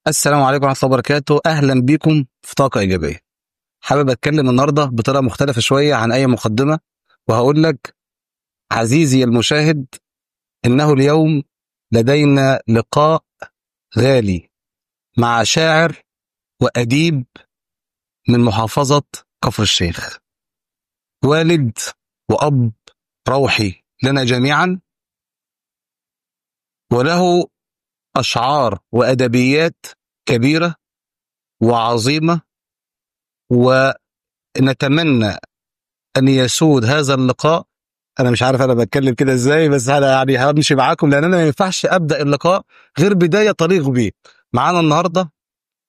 السلام عليكم ورحمة الله وبركاته. أهلا بيكم في طاقة إيجابية. حابب أتكلم النهاردة بطريقة مختلفة شوية عن أي مقدمة، وهقول لك عزيزي المشاهد إنه اليوم لدينا لقاء غالي مع شاعر وأديب من محافظة كفر الشيخ، والد وأب روحي لنا جميعا، وله أشعار وأدبيات كبيرة وعظيمة، ونتمنى أن يسود هذا اللقاء. أنا مش عارف أنا بتكلم كده إزاي، بس أنا يعني همشي معاكم لأن أنا ما ينفعش أبدأ اللقاء غير بداية طريق بيه. معانا النهاردة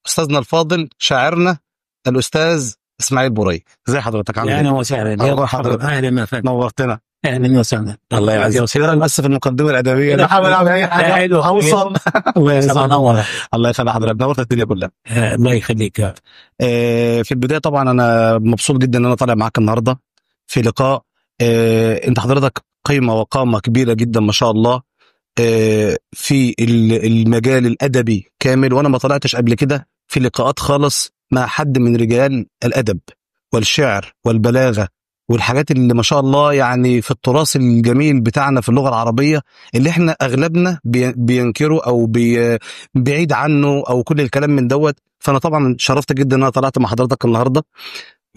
أستاذنا الفاضل شاعرنا الأستاذ إسماعيل بريك. ازي حضرتك؟ عامل ايه؟ اهلا وسهلا. أخبار حضرتك؟ اهلا وسهلا، نورتنا. اهلا وسهلا. الله يعزك. انا بس في المقدمة الادبية انا بحاول اعمل اي حاجة حلو. اوصل. الله يسعدك. نور. الله يخلي حضرتك، نورت الدنيا كلها. الله يخليك. في البداية طبعا انا مبسوط جدا ان انا طالع معاك النهارده في لقاء. انت حضرتك قيمة وقامه كبيرة جدا ما شاء الله، في المجال الادبي كامل، وانا ما طلعتش قبل كده في لقاءات خالص مع حد من رجال الادب والشعر والبلاغة والحاجات اللي ما شاء الله يعني في التراث الجميل بتاعنا في اللغة العربية، اللي احنا اغلبنا بينكره او بعيد عنه او كل الكلام من دوت. فانا طبعا شرفت جدا ان انا طلعت مع حضرتك النهارده،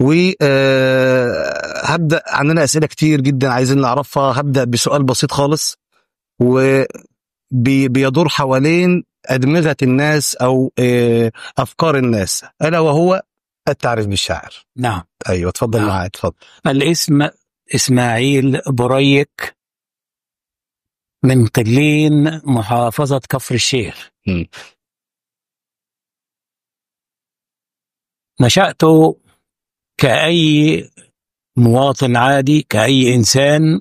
وهبدا عندنا اسئلة كتير جدا عايزين نعرفها. هبدا بسؤال بسيط خالص وبيدور حوالين ادمغه الناس او افكار الناس، الا وهو التعريف بالشاعر. نعم. ايوه اتفضل. نعم. معايا اتفضل. الاسم اسماعيل بريك من قلين محافظة كفر الشيخ. نشأت كأي مواطن عادي، كأي إنسان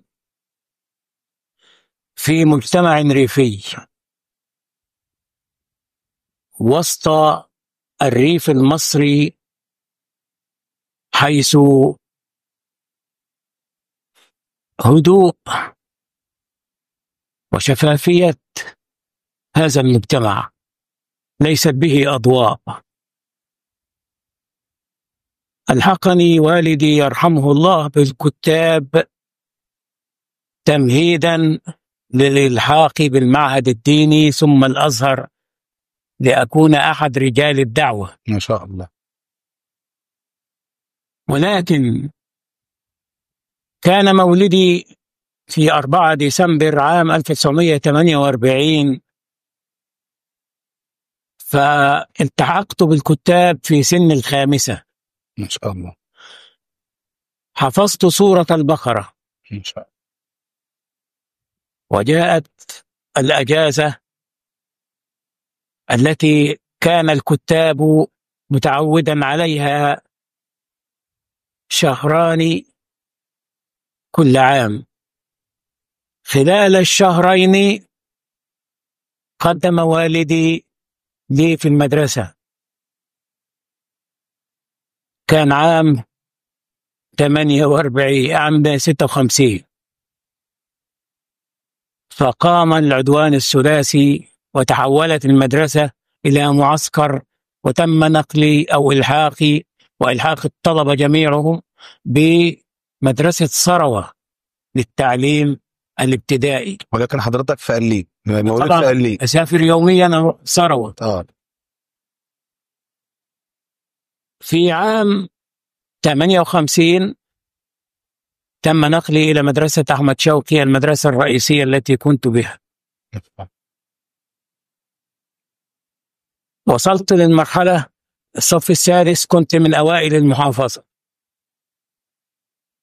في مجتمع ريفي وسط الريف المصري، حيث هدوء وشفافية هذا المجتمع ليست به أضواء. ألحقني والدي يرحمه الله بالكتاب تمهيدا للإلحاق بالمعهد الديني ثم الأزهر لأكون أحد رجال الدعوة. ما شاء الله. ولكن كان مولدي في 4 ديسمبر عام 1948، فالتحقت بالكتاب في سن الخامسة. ما شاء الله. حفظت سورة البقرة. ما شاء الله. وجاءت الأجازة التي كان الكتاب متعودا عليها شهران كل عام. خلال الشهرين قدم والدي لي في المدرسة. كان عام 48، عام 56. فقام العدوان الثلاثي وتحولت المدرسة إلى معسكر، وتم نقلي أو إلحاقي وإلحاق الطلبة جميعهم بمدرسة ثروة للتعليم الابتدائي. ولكن حضرتك في قليل، مولود طبعاً. في قليل. أسافر يوميا ثروة. في عام 58 تم نقلي إلى مدرسة أحمد شوقي، المدرسة الرئيسية التي كنت بها. وصلت للمرحلة الصف السادس، كنت من أوائل المحافظة.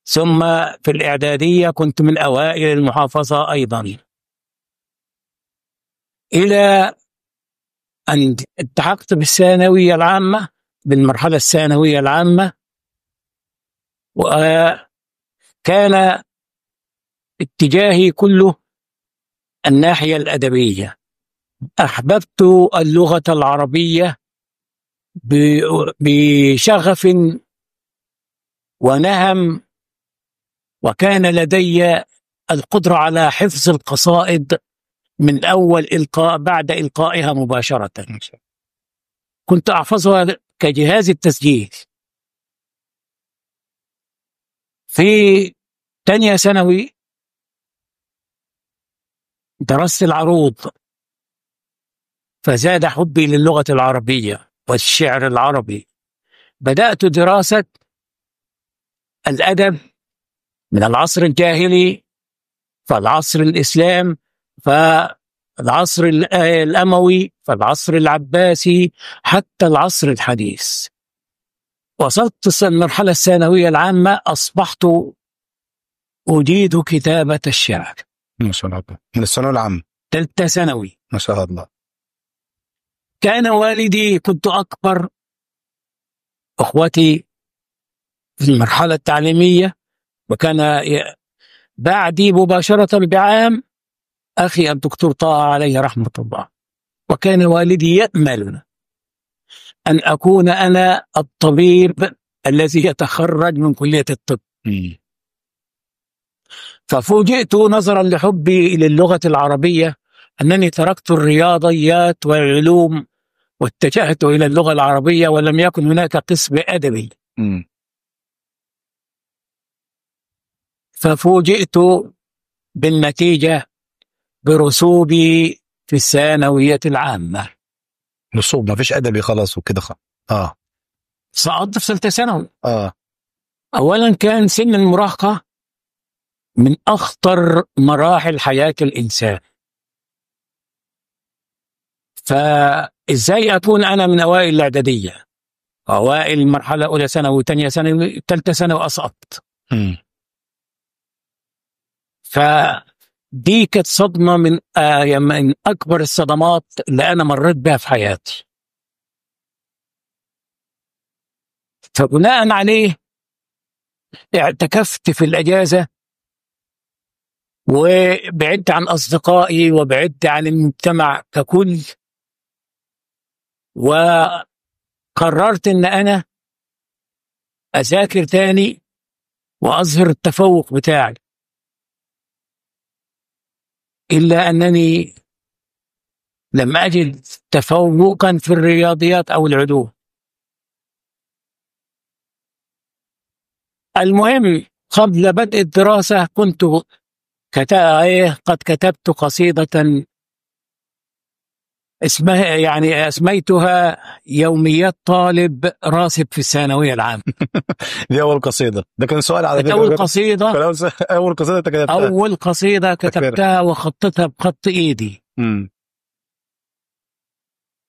ثم في الإعدادية كنت من أوائل المحافظة أيضا، إلى أن التحقت بالثانوية العامة، بالمرحلة الثانوية العامة. وكان اتجاهي كله الناحية الأدبية. أحببت اللغة العربية بشغف ونهم، وكان لدي القدرة على حفظ القصائد من أول إلقاء بعد إلقائها مباشرة. كنت أحفظها كجهاز التسجيل. في تانية ثانوي درست العروض، فزاد حبي للغة العربية والشعر العربي. بدأت دراسة الأدب من العصر الجاهلي، فالعصر الإسلام، فالعصر الأموي، فالعصر العباسي، حتى العصر الحديث. وصلت المرحلة الثانوية العامة، أصبحت أجيد كتابة الشعر. ما شاء الله، من الثانوية العامة، ثالثة ثانوي. ما شاء الله. كان والدي، كنت أكبر أخوتي في المرحلة التعليمية، وكان بعدي مباشرة بعام أخي الدكتور طه عليه رحمة الله. وكان والدي يأمل أن أكون أنا الطبيب الذي يتخرج من كلية الطب. ففوجئت نظرا لحبي للغة العربية أنني تركت الرياضيات والعلوم واتجهت إلى اللغة العربية، ولم يكن هناك قسم أدبي. ففوجئت بالنتيجة برسوبي في الثانوية العامة. رسوب، ما فيش أدبي خلاص وكده. سقطت في ثالثة ثانوي. أولا كان سن المراهقة من أخطر مراحل حياة الإنسان. فإزاي أكون أنا من أوائل الإعدادية، أوائل المرحلة أولى ثانوي وثانية ثانوي ثالثة ثانوي أسقط؟ فدي كانت صدمة من أكبر الصدمات اللي أنا مريت بها في حياتي. فبناء عليه اعتكفت في الأجازة، وبعدت عن أصدقائي وبعدت عن المجتمع ككل، وقررت أن أنا أذاكر تاني وأظهر التفوق بتاعي. إلا أنني لم أجد تفوقا في الرياضيات أو العلوم. المهم قبل بدء الدراسة كنت قد كتبت قصيدة اسمها، يعني أسميتها يوميات طالب راسب في الثانوية العامة. دي أول قصيدة. ده كان سؤال على فكرة. أول قصيدة. أول قصيدة كتبتها. أول قصيدة كتبتها وخطتها بخط إيدي.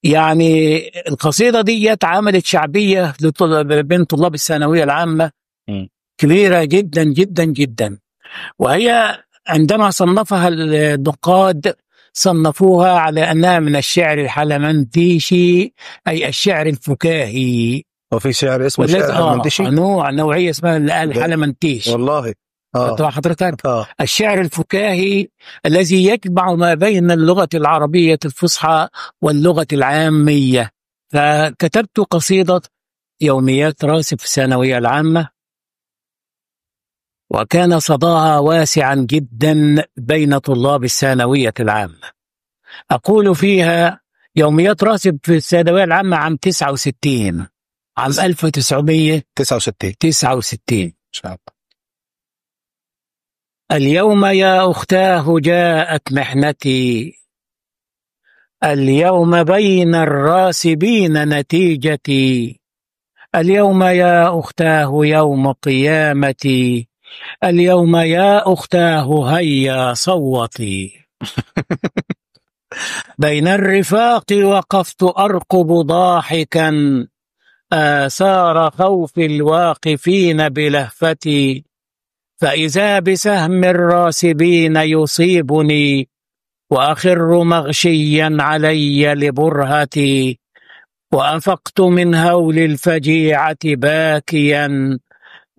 يعني القصيدة دي عملت شعبية بين طلاب الثانوية العامة كبيرة جدا جدا جدا. وهي عندما صنفها النقاد صنفوها على أنها من الشعر الحلمنتيشي، أي الشعر الفكاهي. وفي شعر اسمه شعر الحلمنتيشي؟ نوعية اسمها الحلمنتيش. والله. طبعا حضرتك. الشعر الفكاهي الذي يجمع ما بين اللغة العربية الفصحى واللغة العامية. فكتبت قصيدة يوميات راسب في الثانوية العامة، وكان صداها واسعا جدا بين طلاب الثانوية العامة. أقول فيها يوميات راسب في الثانوية العامة عام 69، عام 1969. اليوم يا أختاه جاءت محنتي، اليوم بين الراسبين نتيجتي، اليوم يا أختاه يوم قيامتي، اليوم يا أختاه هيا صوتي. بين الرفاق وقفت أرقب ضاحكا، آثار خوف الواقفين بلهفتي، فإذا بسهم الراسبين يصيبني، وأخر مغشيا علي لبرهتي، وأفقت من هول الفجيعة باكيا،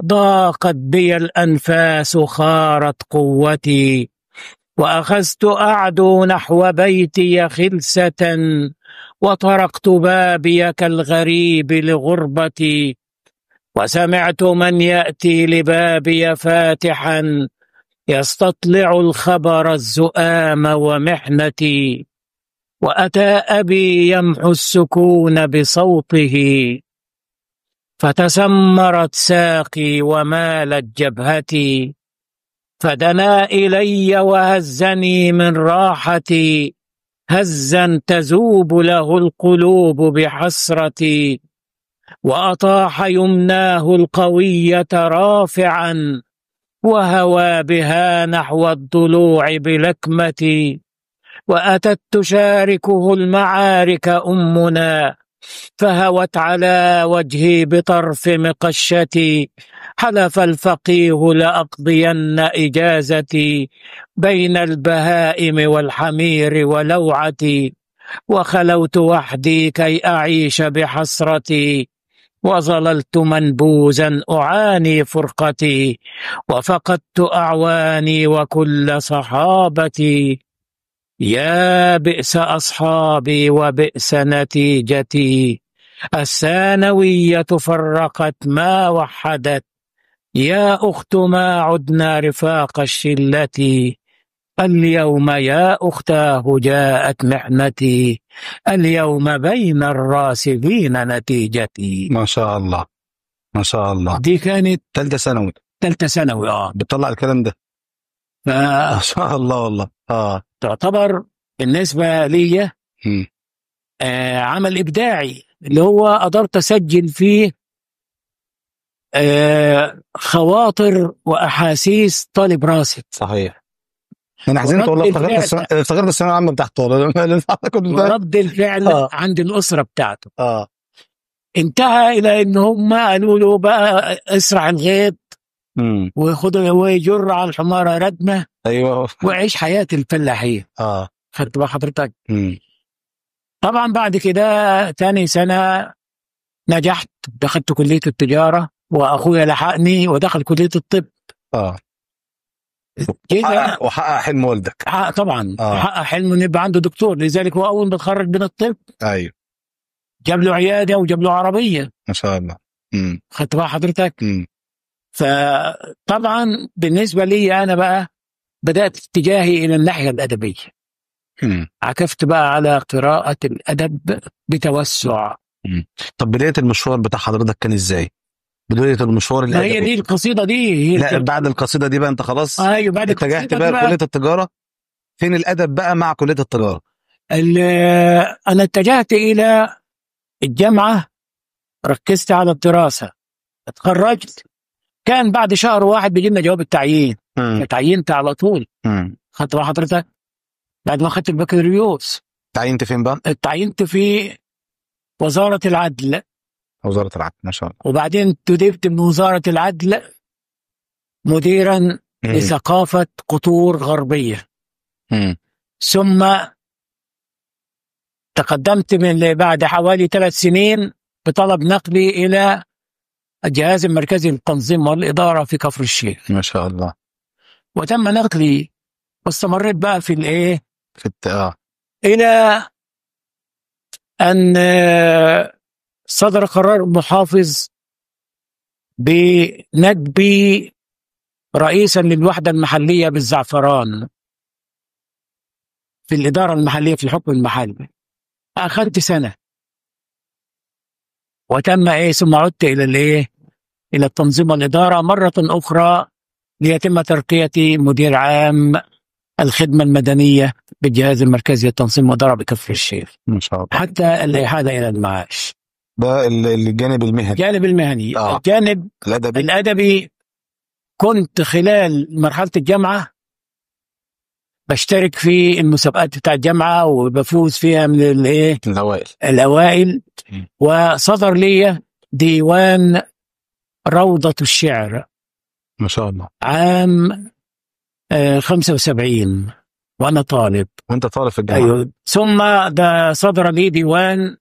ضاقت بي الأنفاس خارت قوتي، وأخذت أعدو نحو بيتي خلسة، وطرقت بابي كالغريب لغربتي، وسمعت من يأتي لبابي فاتحا، يستطلع الخبر الزؤام ومحنتي. وأتى أبي يمحو السكون بصوته، فتسمرت ساقي ومالت جبهتي، فدنا إلي وهزني من راحتي، هزا تذوب له القلوب بحسرتي، وأطاح يمناه القوية رافعا، وهوى بها نحو الضلوع بلكمتي، وأتت تشاركه المعارك أمنا، فهوت على وجهي بطرف مقشتي، حلف الفقيه لأقضين إجازتي، بين البهائم والحمير ولوعتي، وخلوت وحدي كي أعيش بحسرتي، وظللت منبوذا أعاني فرقتي، وفقدت أعواني وكل صحابتي، يا بئس أصحابي وبئس نتيجتي، الثانوية فرقت ما وحدت، يا أخت ما عدنا رفاق الشلة، اليوم يا أختاه جاءت محنتي، اليوم بين الراسبين نتيجتي. ما شاء الله ما شاء الله. دي كانت ثالثة ثانوي. ثالثة ثانوي بتطلع الكلام ده. ما شاء الله والله. تعتبر بالنسبة لي عمل إبداعي اللي هو قدرت أسجل فيه خواطر وأحاسيس طالب راسب. صحيح. انا حزنت والله، افتكرت الثانوية العامة بتاعته والله. ورد الفعل عند الاسرة بتاعته. انتهى الى ان هم قالوا له بقى اسرع الغيط وخد ويجر على الحماره ردمه. ايوه. وعيش حياة الفلاحين. خدت بقى حضرتك؟ طبعا بعد كده تاني سنة نجحت، دخلت كليه التجارة، واخويا لحقني ودخل كليه الطب. وحقق حلم والدك. طبعا. حقق حلمه انه يبقى عنده دكتور، لذلك هو اول ما اتخرج من الطب ايوه جاب له عيادة وجاب له عربية. ما شاء الله. خدت بقى حضرتك؟ فطبعا بالنسبة لي انا بقى بدات اتجاهي الى الناحية الادبية. عكفت بقى على قراءة الادب بتوسع. طب بداية المشوار بتاع حضرتك كان ازاي؟ بداية المشوار الأدبي. هي دي القصيدة دي هي. لا بعد القصيدة دي بقى انت خلاص. ايوه بعد اتجهت بقى لكلية التجارة. فين الأدب بقى مع كلية التجارة؟ أنا اتجهت إلى الجامعة، ركزت على الدراسة، اتخرجت، كان بعد شهر واحد بيجي لنا جواب التعيين. اتعينت على طول. خدت بقى حضرتك؟ بعد ما خدت البكالوريوس. تعينت فين بقى؟ اتعينت في وزارة العدل. وزارة العدل ما شاء الله. وبعدين انتدبت من وزارة العدل مديرا لثقافة قطور غربية. ثم تقدمت من بعد حوالي 3 سنين بطلب نقلي إلى الجهاز المركزي للتنظيم والإدارة في كفر الشيخ. ما شاء الله. وتم نقلي واستمريت بقى في الإيه؟ في إلى أن صدر قرار محافظ بندبي رئيسا للوحدة المحلية بالزعفران في الإدارة المحلية في الحكم المحلي. أخذت سنة وتم إيه، ثم عدت إلى الإيه، إلى التنظيم والإدارة مرة أخرى ليتم ترقيتي مدير عام الخدمة المدنية بالجهاز المركزي للتنظيم والإدارة بكفر الشيخ. ما شاء الله. حتى الإحالة إلى المعاش. ده الجانب المهني. الجانب المهني. الجانب الأدبي كنت خلال مرحلة الجامعة بشترك في المسابقات بتاع الجامعة وبفوز فيها من الايه؟ الأوائل. وصدر لي ديوان روضة الشعر. ما شاء الله. عام 75 وأنا طالب. وأنت طالب في الجامعة. أيوه. ثم ده صدر لي ديوان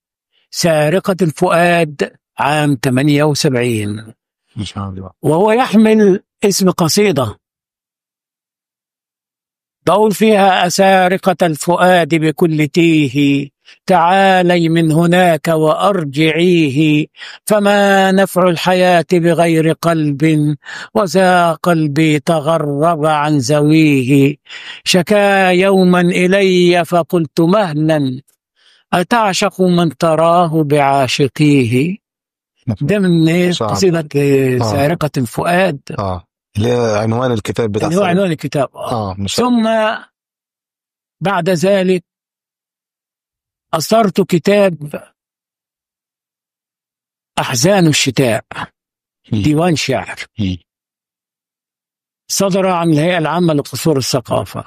سارقة الفؤاد عام 78. ما شاء الله. وهو يحمل اسم قصيدة بقول فيها: أسارقة الفؤاد بكل تيه، تعالي من هناك وأرجعيه، فما نفع الحياة بغير قلب، وذا قلبي تغرب عن زويه. شكا يوما إلي فقلت مهلا، أتعشق من تراه بعاشقيه. ده من قصيدة سارقة الفؤاد، اللي هي عنوان الكتاب بتاع، اللي هو عنوان الكتاب. ثم بعد ذلك أصدرت كتاب أحزان الشتاء، ديوان شعر، صدر عن الهيئة العامة لقصور الثقافة.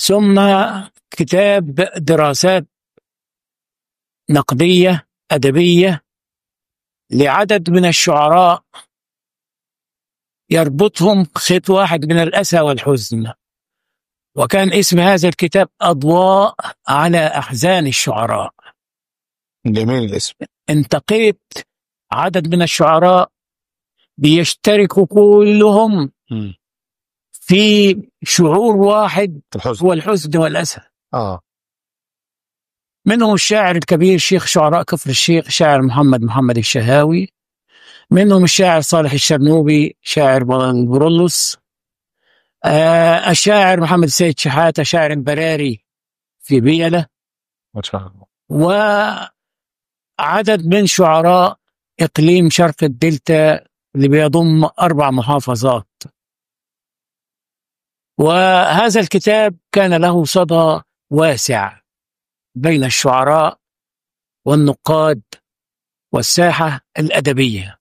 ثم كتاب دراسات نقدية أدبية لعدد من الشعراء يربطهم خيط واحد من الأسى والحزن، وكان اسم هذا الكتاب أضواء على أحزان الشعراء. جميل الاسم. انتقيت عدد من الشعراء بيشتركوا كلهم في شعور واحد، الحزن. هو الحزن والأسى. منهم الشاعر الكبير شيخ شعراء كفر الشيخ، شاعر محمد الشهاوي. منهم الشاعر صالح الشرنوبي، شاعر البرولوس. الشاعر محمد سيد شحاتة، شاعر براري في بيلة. ما شاء الله. وعدد من شعراء إقليم شرق الدلتا اللي بيضم 4 محافظات. وهذا الكتاب كان له صدى واسع بين الشعراء والنقاد والساحة الأدبية.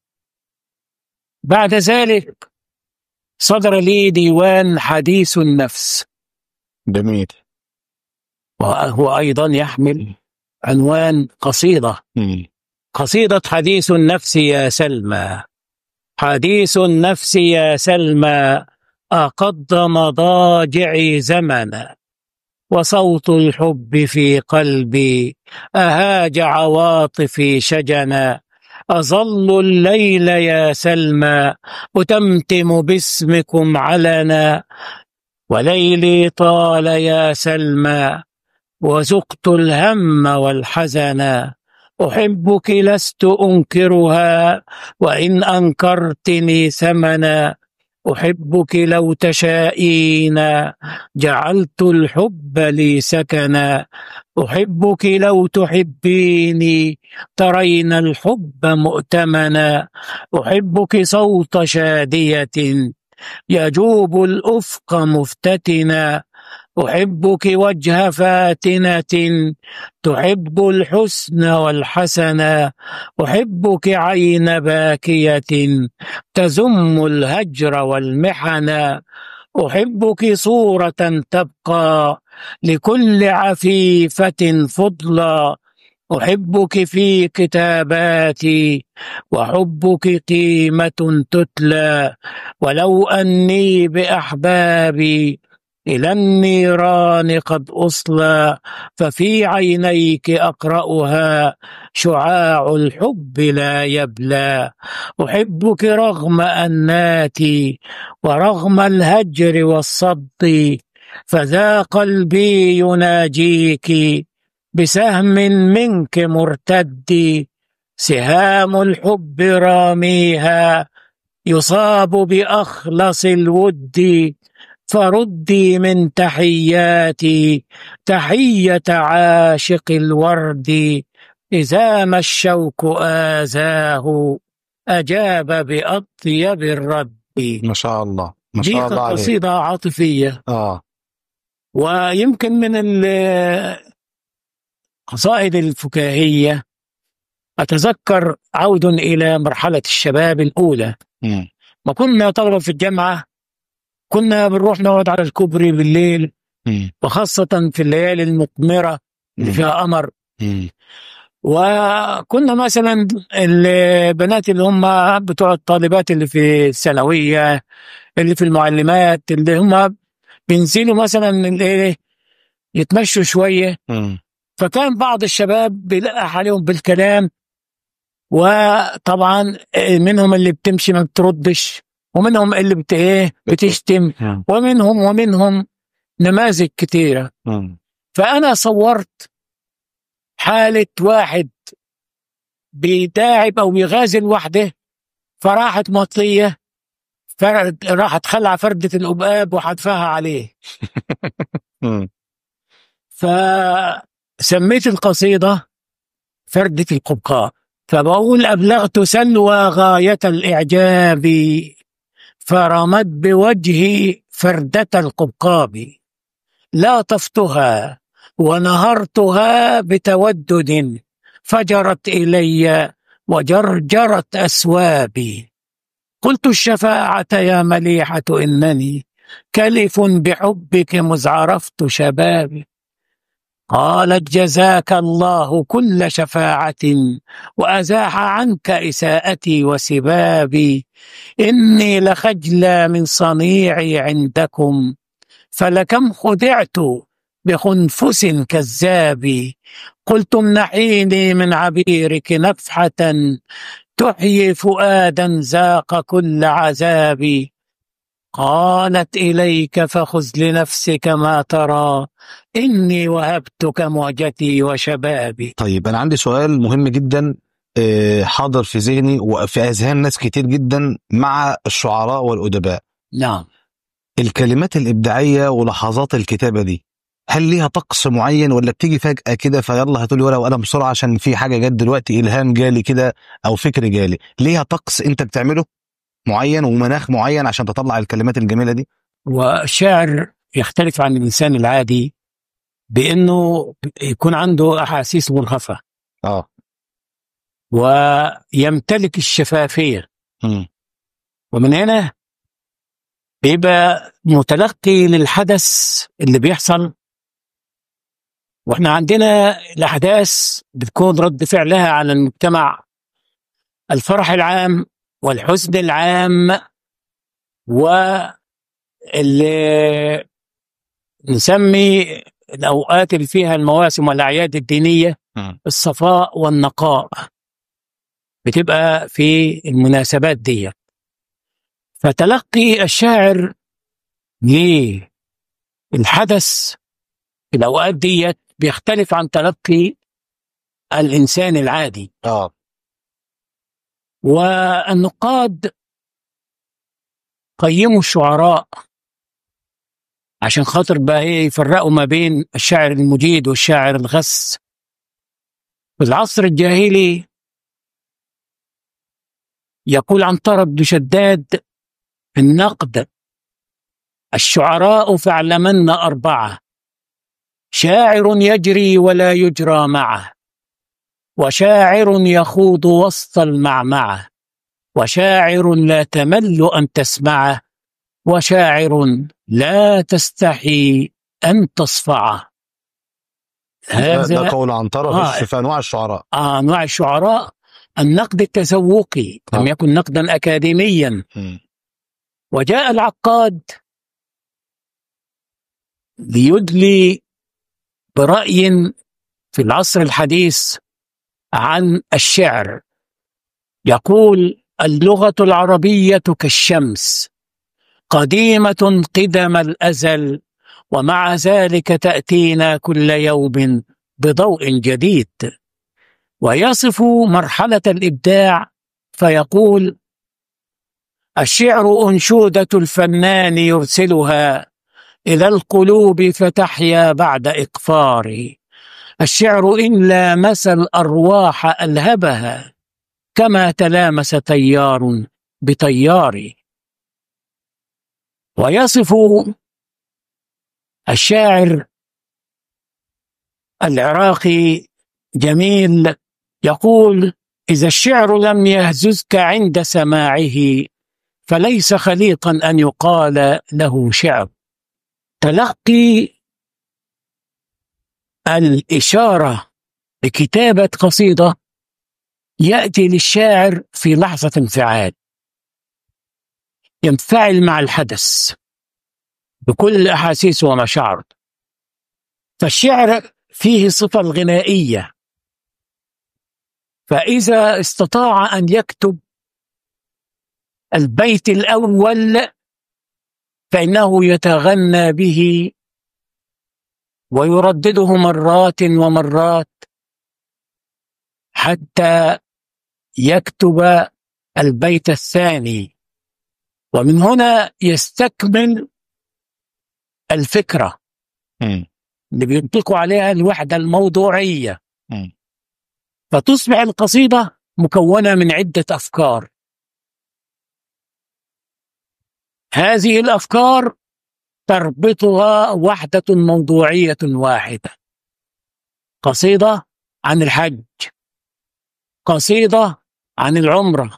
بعد ذلك صدر لي ديوان حديث النفس. جميل. وهو أيضا يحمل عنوان قصيدة. قصيدة حديث النفس يا سلمى. حديث النفس يا سلمى، أقض مضاجعي زمنا، وصوت الحب في قلبي أهاج عواطفي شجنا، أظل الليل يا سلمى أتمتم باسمكم علنا، وليلي طال يا سلمى وذقت الهم والحزنا، أحبك لست أنكرها وإن أنكرتني ثمنا، أحبك لو تشائين جعلت الحب لي سكنا، أحبك لو تحبيني ترين الحب مؤتمنا، أحبك صوت شادية يجوب الأفق مفتتنا، أحبك وجه فاتنة تحب الحسن والحسنا، أحبك عين باكية تزم الهجر والمحنا، أحبك صورة تبقى لكل عفيفة فضلا، أحبك في كتاباتي وحبك قيمة تتلى، ولو أني بأحبابي إلى النيران قد أصلى، ففي عينيك أقرأها شعاع الحب لا يبلى، أحبك رغم أناتي ورغم الهجر والصد، فذا قلبي يناجيك بسهم منك مرتد، سهام الحب راميها يصاب بأخلص الود، فردي من تحياتي تحية عاشق الورد، إذا ما الشوك آذاه أجاب بأطيب الرد. ما شاء الله، ما شاء الله عليك. دي قصيدة عاطفية. ويمكن من القصائد الفكاهية أتذكر عود إلى مرحلة الشباب الأولى. ما كنا طلبة في الجامعة كنا بنروح نقعد على الكوبري بالليل، وخاصة في الليالي المقمرة اللي فيها قمر. وكنا مثلا البنات اللي هم بتوع الطالبات اللي في الثانوية، اللي في المعلمات، اللي هم بينزلوا مثلا يتمشوا شوية. فكان بعض الشباب بيلقح عليهم بالكلام، وطبعا منهم اللي بتمشي ما بتردش، ومنهم اللي بتشتم، ومنهم نماذج كتيرة. فأنا صورت حالة واحد بيداعب أو بيغازل وحده، فراحت مطية، راحت خلع فردة القباب وحدفها عليه. فسميت القصيدة فردة القبقاب. فبقول: أبلغت سلوى غاية الإعجاب، فرمت بوجهي فردة القبقاب، لاطفتها ونهرتها بتودد، فجرت إلي وجرجرت أسوابي. قلت الشفاعة يا مليحة إنني كلف بحبك مذ عرفت شبابي. قالت: جزاك الله كل شفاعة، وأزاح عنك إساءتي وسبابي. إني لخجلى من صنيعي عندكم، فلكم خدعت بخنفس كذاب. قلت: امنحيني من عبيرك نفحة تحيي فؤادا ذاق كل عذاب. قالت: إليك فخذ لنفسك ما ترى، إني وهبتك معجتي وشبابي. طيب أنا عندي سؤال مهم جدا حاضر في ذهني وفي أذهان ناس كتير جدا مع الشعراء والأدباء. نعم. الكلمات الإبداعية ولحظات الكتابة دي هل ليها طقس معين، ولا بتيجي فجأة كده فيلا هاتولي ورقة وقلم بسرعة عشان في حاجة جت دلوقتي، إلهام جالي كده أو فكر جالي؟ ليها طقس أنت بتعمله معين ومناخ معين عشان تطلع الكلمات الجميلة دي؟ والشاعر يختلف عن الإنسان العادي بأنه يكون عنده أحاسيس مرهفة ويمتلك الشفافية، ومن هنا بيبقى متلقي للحدث اللي بيحصل. واحنا عندنا الأحداث بتكون رد فعلها على المجتمع، الفرح العام والحزن العام، واللي نسمي الأوقات اللي فيها المواسم والأعياد الدينية الصفاء والنقاء، بتبقى في المناسبات دي. فتلقي الشاعر للحدث في الأوقات دي بيختلف عن تلقي الإنسان العادي. والنقاد قيموا الشعراء عشان خاطر بقى ايه يفرقوا ما بين الشاعر المجيد والشاعر الغث. في العصر الجاهلي يقول عنترة بن شداد في النقد: الشعراء فاعلمن أربعة، شاعر يجري ولا يجرى معه، وشاعر يخوض وسط المعمعة، وشاعر لا تمل أن تسمعه، وشاعر لا تستحي أن تصفعه. هذا قول عنترة في أنواع الشعراء. أنواع الشعراء. النقد التذوقي لم يكن نقدا أكاديميا. وجاء العقاد ليدلي برأي في العصر الحديث عن الشعر، يقول: اللغة العربية كالشمس، قديمة قدم الأزل، ومع ذلك تأتينا كل يوم بضوء جديد. ويصف مرحلة الإبداع فيقول: الشعر أنشودة الفنان يرسلها إلى القلوب فتحيا بعد إقفار، الشعر إن لامس الأرواح ألهبها كما تلامس تيار بتيار. ويصف الشاعر العراقي جميل يقول: إذا الشعر لم يهززك عند سماعه فليس خليقا أن يقال له شعر. تلقي الإشارة لكتابة قصيدة يأتي للشاعر في لحظة انفعال، ينفعل مع الحدث بكل أحاسيسه ومشاعره. فالشعر فيه صفة الغنائية، فإذا استطاع أن يكتب البيت الأول فإنه يتغنى به ويردده مرات ومرات حتى يكتب البيت الثاني، ومن هنا يستكمل الفكرة اللي بينطقوا عليها الوحدة الموضوعية. فتصبح القصيدة مكونة من عدة أفكار. هذه الأفكار تربطها وحدة موضوعية واحدة. قصيدة عن الحج، قصيدة عن العمرة،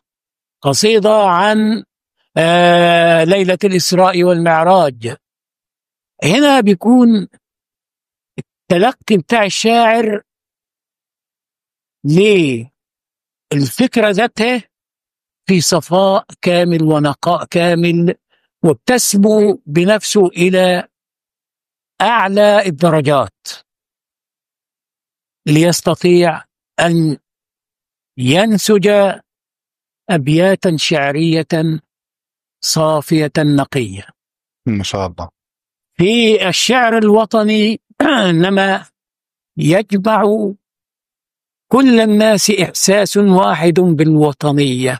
قصيدة عن ليلة الإسراء والمعراج. هنا بيكون التلقي بتاع الشاعر للفكرة ذاتها في صفاء كامل ونقاء كامل، وبتسمو بنفسه إلى أعلى الدرجات ليستطيع أن ينسج أبياتا شعرية صافية نقية. ما شاء الله. في الشعر الوطني إنما يجمع كل الناس إحساس واحد بالوطنية.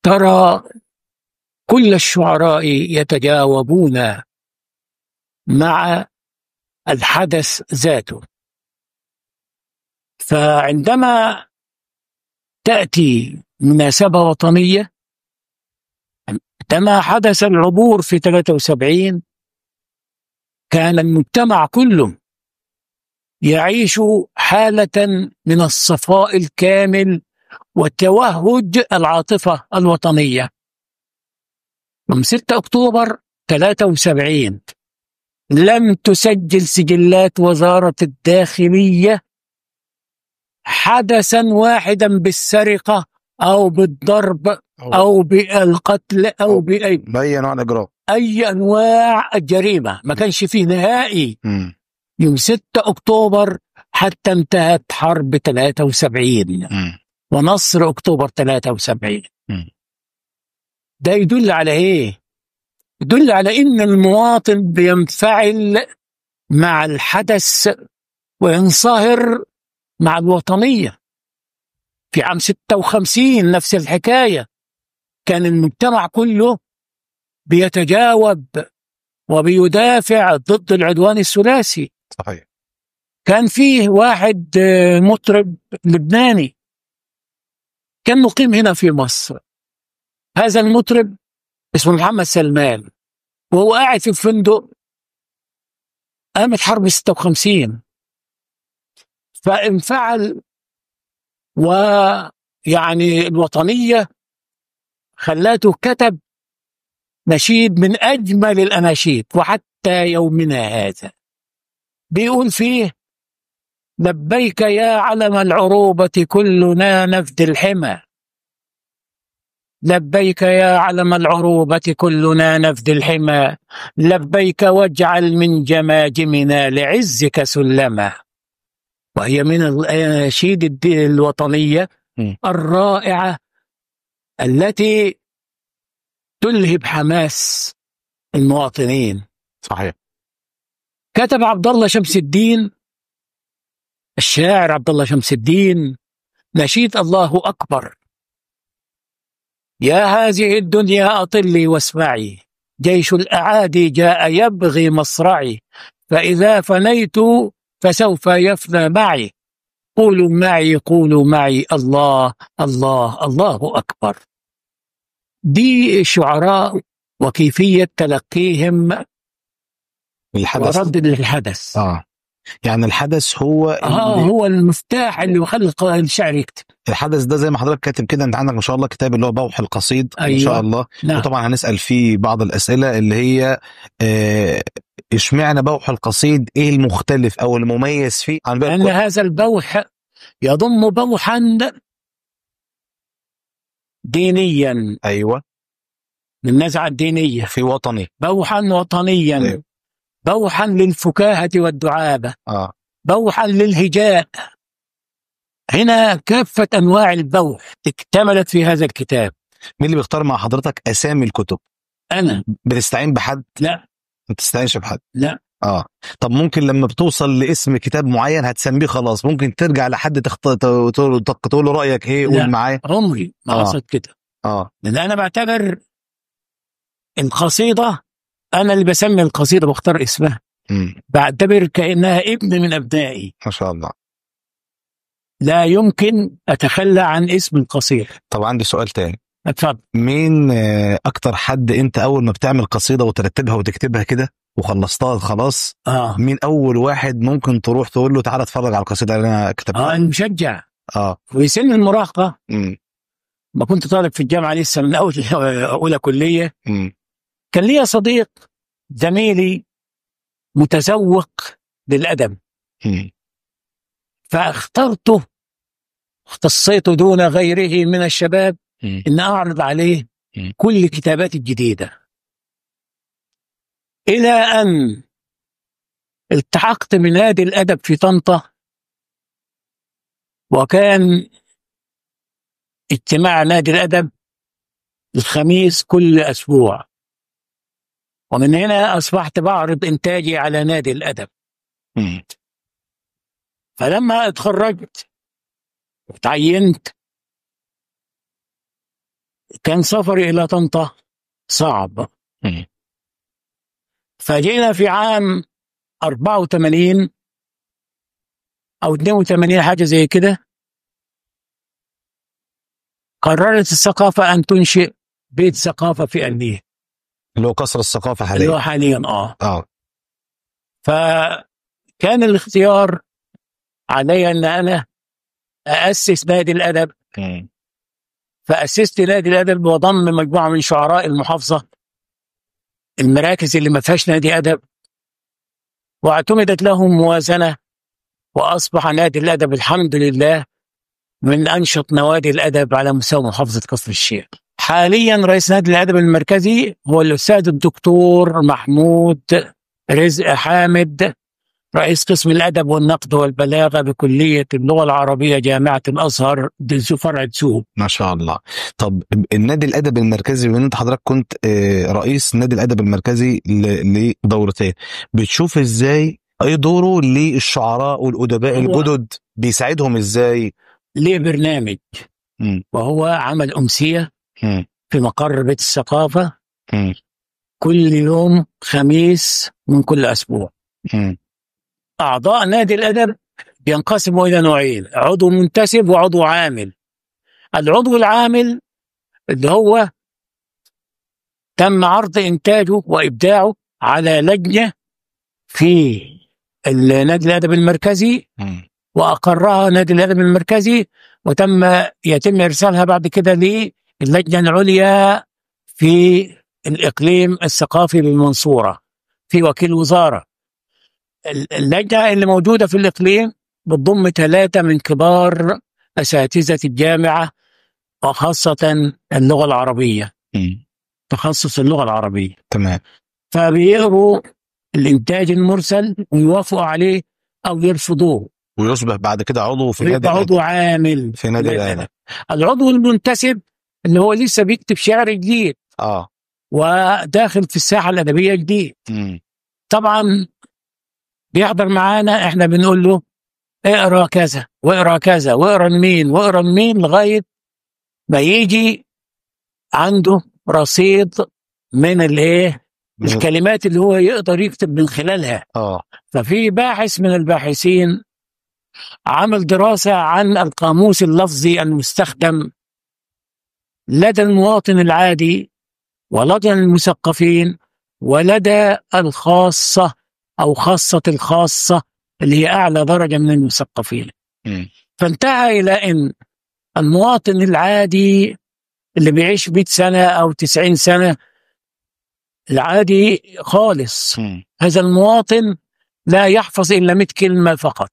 ترى كل الشعراء يتجاوبون مع الحدث ذاته. فعندما تأتي مناسبة وطنية، عندما حدث العبور في 73، كان المجتمع كله يعيش حالة من الصفاء الكامل وتوهج العاطفة الوطنية. يوم 6 أكتوبر 73 لم تسجل سجلات وزارة الداخلية حدثا واحدا بالسرقة أو بالضرب أو بالقتل أو بأي نوع الإجرام، أي أنواع الجريمة، ما كانش فيه نهائي. يوم 6 أكتوبر حتى انتهت حرب 73 ونصر أكتوبر 73. ده يدل على إيه؟ يدل على إن المواطن بينفعل مع الحدث وينصهر مع الوطنية. في عام 56 نفس الحكاية، كان المجتمع كله بيتجاوب وبيدافع ضد العدوان الثلاثي. صحيح. كان فيه واحد مطرب لبناني كان مقيم هنا في مصر. هذا المطرب اسمه محمد سلمان، وهو قاعد في الفندق قامت حرب 56، فانفعل، ويعني الوطنية خلاته كتب نشيد من أجمل الأناشيد وحتى يومنا هذا، بيقول فيه: لبيك يا علم العروبة كلنا نفدي الحمى، لبيك يا علم العروبة كلنا نفدي الحمى، لبيك واجعل من جماجمنا لعزك سلما. وهي من الأناشيد الوطنية الرائعة التي تلهب حماس المواطنين. صحيح. كتب عبد الله شمس الدين، الشاعر عبد الله شمس الدين، نشيد الله أكبر: يا هذه الدنيا أطلي واسمعي، جيش الأعادي جاء يبغي مصرعي، فإذا فنيت فسوف يفنى معي، قولوا معي قولوا معي الله الله الله أكبر. دي شعراء وكيفية تلقيهم الحدث ورد للحدث. يعني الحدث هو هو المفتاح اللي يخلي الشاعر يكتب. الحدث ده زي ما حضرتك كاتب كده، انت عندك ما شاء الله كتاب اللي هو بوح القصيد. أيوة. ان شاء الله. نعم. وطبعا هنسأل فيه بعض الأسئلة اللي هي اشمعنى بوح القصيد، ايه المختلف او المميز فيه عن باقي لأن هذا البوح يضم بوحا دينيا. ايوه، من النزعة الدينية، في وطني، بوحا وطنيا. أيوة. بوحا للفكاهة والدعابة. بوحا للهجاء. هنا كافة أنواع البوح اكتملت في هذا الكتاب. مين اللي بيختار مع حضرتك أسامي الكتب؟ أنا. بتستعين بحد؟ لا. ما بتستعينش بحد؟ لا. اه طب ممكن لما بتوصل لاسم كتاب معين هتسميه خلاص، ممكن ترجع لحد تقول له رايك ايه؟ قول معايا. عمري ما حصلت كده. لان انا بعتبر القصيدة، انا اللي بسمي القصيدة بختار اسمها. بعتبر كانها ابن من ابنائي. ما شاء الله. لا يمكن اتخلى عن اسم القصيدة. طب عندي سؤال تاني. اتفضل. مين اكتر حد انت اول ما بتعمل قصيدة وترتبها وتكتبها كده وخلصتها خلاص، مين اول واحد ممكن تروح تقول له تعالى اتفرج على القصيدة اللي انا كتبتها؟ المشجع. في سن المراهقة، ما كنت طالب في الجامعة لسه من اول اولى كليه، كان لي صديق زميلي متذوق للادب، فاخترته، اختصيته دون غيره من الشباب ان اعرض عليه كل كتاباتي الجديدة، الى ان التحقت بنادي الادب في طنطا، وكان اجتماع نادي الادب الخميس كل اسبوع، ومن هنا اصبحت بعرض انتاجي على نادي الادب. فلما اتخرجت وتعينت كان سفري الى طنطا صعب. فجينا في عام 84 او 82 حاجة زي كده، قررت الثقافة ان تنشئ بيت ثقافة في النيل، اللي هو قصر الثقافة حاليا. اللي هو حاليا. فكان الاختيار علي ان انا اسس نادي الادب. فاسست نادي الادب وضم مجموعة من شعراء المحافظة، المراكز اللي ما فيهاش نادي ادب، واعتمدت لهم موازنه، واصبح نادي الادب الحمد لله من انشط نوادي الادب على مستوى محافظة كفر الشيخ. حاليا رئيس نادي الادب المركزي هو الاستاذ الدكتور محمود رزق حامد، رئيس قسم الادب والنقد والبلاغة بكلية اللغة العربية جامعه الازهر فرع دسوق. ما شاء الله. طب النادي الادب المركزي، وان انت حضرتك كنت رئيس نادي الادب المركزي لدورتين، بتشوف ازاي ايه دوره للشعراء والادباء الجدد، بيساعدهم ازاي؟ ليه برنامج، وهو عمل امسية في مقر بيت الثقافة كل يوم خميس من كل اسبوع. أعضاء نادي الأدب بينقسموا إلى نوعين، عضو منتسب وعضو عامل. العضو العامل اللي هو تم عرض إنتاجه وإبداعه على لجنة في النادي الأدب المركزي، وأقرها نادي الأدب المركزي، يتم إرسالها بعد كده للجنة العليا في الإقليم الثقافي بالمنصورة في وكيل وزارة. اللجنة اللي موجودة في الإقليم بتضم 3 من كبار أساتذة الجامعة، وخاصة اللغة العربية، تخصص اللغة العربية. تمام. فبيقروا الإنتاج المرسل ويوافقوا عليه أو يرفضوه، ويصبح بعد كده عضو في نادي، عضو عامل في نادي الأدب. العضو المنتسب اللي هو لسه بيكتب شعر جديد، وداخل في الساحة الأدبية جديد، طبعا بيحضر معانا، احنا بنقول له اقرا كذا واقرا كذا واقرا مين واقرا مين، لغاية ما يجي عنده رصيد من الايه، الكلمات اللي هو يقدر يكتب من خلالها. ففي باحث من الباحثين عمل دراسة عن القاموس اللفظي المستخدم لدى المواطن العادي ولدى المثقفين ولدى الخاصة أو خاصة الخاصة اللي هي أعلى درجة من المثقفين. فانتهى إلى أن المواطن العادي اللي بيعيش 100 سنة أو 90 سنة، العادي خالص، هذا المواطن لا يحفظ إلا 100 كلمة فقط،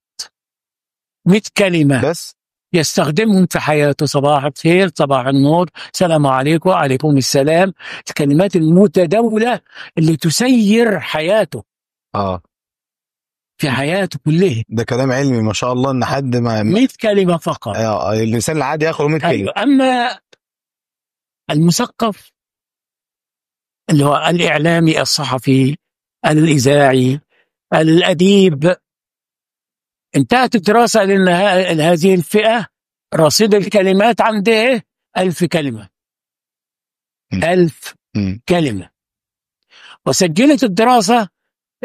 100 كلمة بس يستخدمهم في حياته. صباح الخير، صباح النور، سلام عليكم، وعليكم السلام، الكلمات المتداولة اللي تسير حياته. في حياته كلها. ده كلام علمي ما شاء الله، ان حد ما 100 كلمة فقط. الانسان العادي ياخد 100 كلمة. أيوة. اما المثقف اللي هو الاعلامي، الصحفي، الاذاعي، الأديب. انتهت الدراسة لأن هذه الفئة رصيد الكلمات عنده 1000 كلمة. 1000 كلمة. وسجلت الدراسة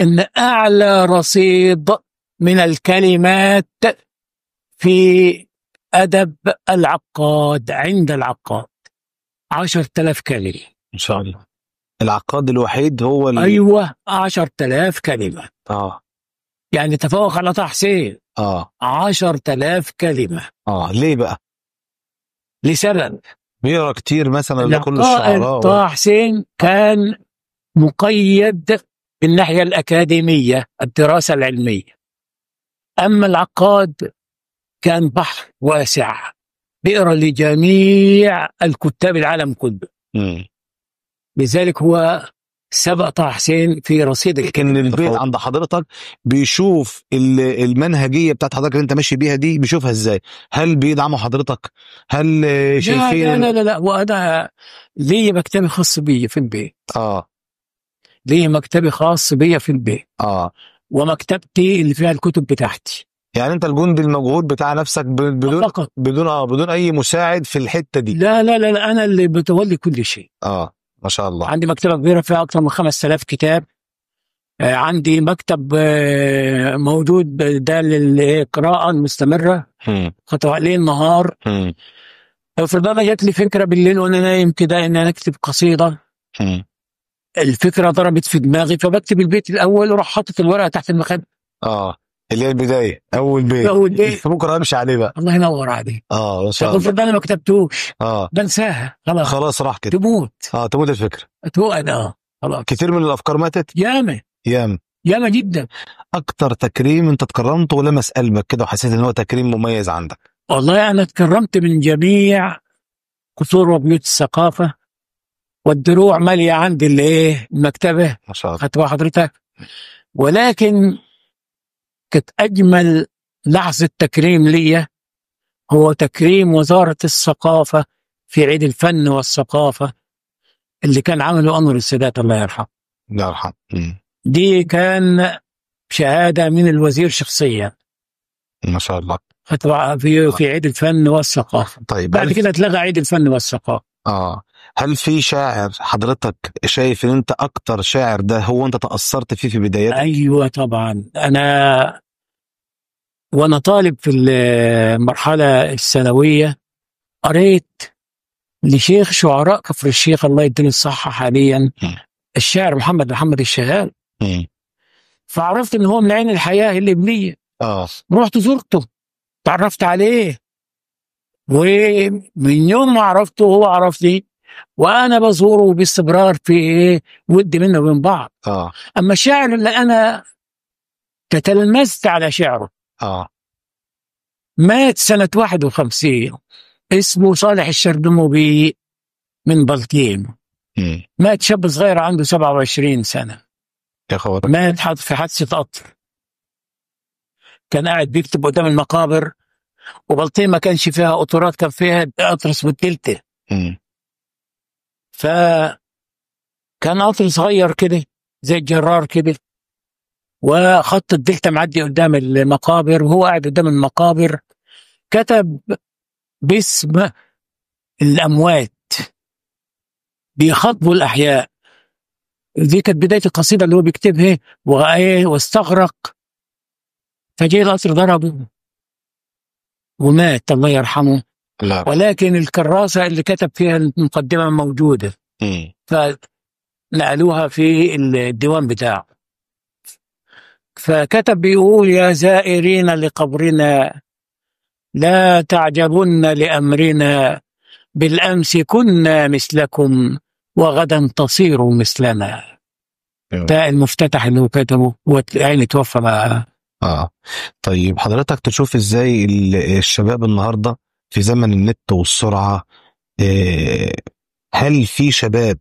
إن أعلى رصيد من الكلمات في أدب العقاد عند العقاد 10,000 كلمة. إن شاء الله. العقاد الوحيد هو اللي... أيوة 10,000 كلمة. يعني تفوق على طه حسين. 10,000 كلمة. ليه بقى؟ لسبب بيقرا كتير مثلا لكل الشعراء. طه حسين كان مقيد بالناحية الأكاديمية، الدراسة العلمية. أما العقاد كان بحر واسع، بيقرا لجميع الكتاب العالم كله. لذلك هو سبق طه حسين في رصيد. لكن البيت عند حضرتك بيشوف المنهجية بتاعت حضرتك اللي انت ماشي بيها دي، بيشوفها ازاي؟ هل بيدعموا حضرتك؟ هل شايفين؟ لا لا لا لا، وانا ليه مكتبي خاص بي في البيت. ليه مكتبي خاص بي في البيت. ومكتبتي اللي فيها الكتب بتاعتي. يعني انت الجندي المجهود بتاع نفسك بدون فقط. بدون اي مساعد في الحتة دي. لا لا لا, لا، انا اللي بتولي كل شيء. ما شاء الله. عندي مكتبة كبيرة فيها أكثر من 5000 كتاب. عندي مكتب موجود ده للقراءة المستمرة، خطوة ليل نهار. افرض أنا جات لي فكرة بالليل وأنا نايم كده إن أنا أكتب قصيدة. الفكرة ضربت في دماغي، فبكتب البيت الأول وراح حاطط الورقة تحت المخدة. اللي هي البداية، أول بيت. أول بيت. بكرة أمشي عليه بقى. الله ينور عليك. ما شاء الله. افرض أنا ما كتبتوش. بنساها خلاص. خلاص راح كده. تموت. تموت الفكرة. تموت. خلاص. كتير من الأفكار ماتت. ياما. ياما. ياما جدا. أكتر تكريم أنت تكرمته ولمس قلبك كده وحسيت إن هو تكريم مميز عندك؟ والله أنا تكرمت من جميع قصور وبيوت الثقافة، والدروع مالية عندي اللي إيه المكتبة. ما شاء الله. خدتها حضرتك. ولكن كانت أجمل لحظة تكريم لي هو تكريم وزارة الثقافة في عيد الفن والثقافة اللي كان عمله أنور السادات الله يرحمه. الله يرحمه. دي كان شهادة من الوزير شخصيا. ما شاء الله. في عيد الفن والثقافة. طيب بعد كده اتلغى عيد الفن والثقافة. هل في شاعر حضرتك شايف ان انت اكتر شاعر ده هو انت تأثرت فيه في بدايتك؟ ايوه طبعا. انا وانا طالب في المرحلة الثانوية قريت لشيخ شعراء كفر الشيخ الله يديله الصحة حاليا، الشاعر محمد الشغال. فعرفت ان هو من عين الحياة الليبية. رحت زرته، تعرفت عليه، ومن يوم ما عرفته هو عرفني، وانا بزوره باستمرار في ايه ود منه وبين بعض. اما الشاعر اللي انا تتلمذت على شعره مات سنة 51، اسمه صالح الشردموبي من بلطيم. مات شاب صغير عنده 27 سنة. يا خبر. مات في حادثة قطر. كان قاعد بيكتب قدام المقابر، وبلطيم ما كانش فيها قطارات، كان فيها قطر اسمه التلتة. فكان قطر صغير كده زي الجرار كده، وخط الدلتا معدي قدام المقابر، وهو قاعد قدام المقابر كتب باسم الأموات بيخاطبوا الأحياء. دي كانت بداية القصيدة اللي هو بيكتبها، واستغرق، فجاء القطر ضربه ومات الله يرحمه. لا. ولكن الكراسة اللي كتب فيها المقدمة موجودة، فنقلوها في الديوان بتاعه. فكتب بيقول: يا زائرين لقبرنا لا تعجبن لأمرنا، بالأمس كنا مثلكم وغدا تصيروا مثلنا. ده المفتتح اللي هو كتبه، وعين توفى بقى. طيب حضرتك تشوف ازاي الشباب النهارده في زمن النت والسرعة، هل في شباب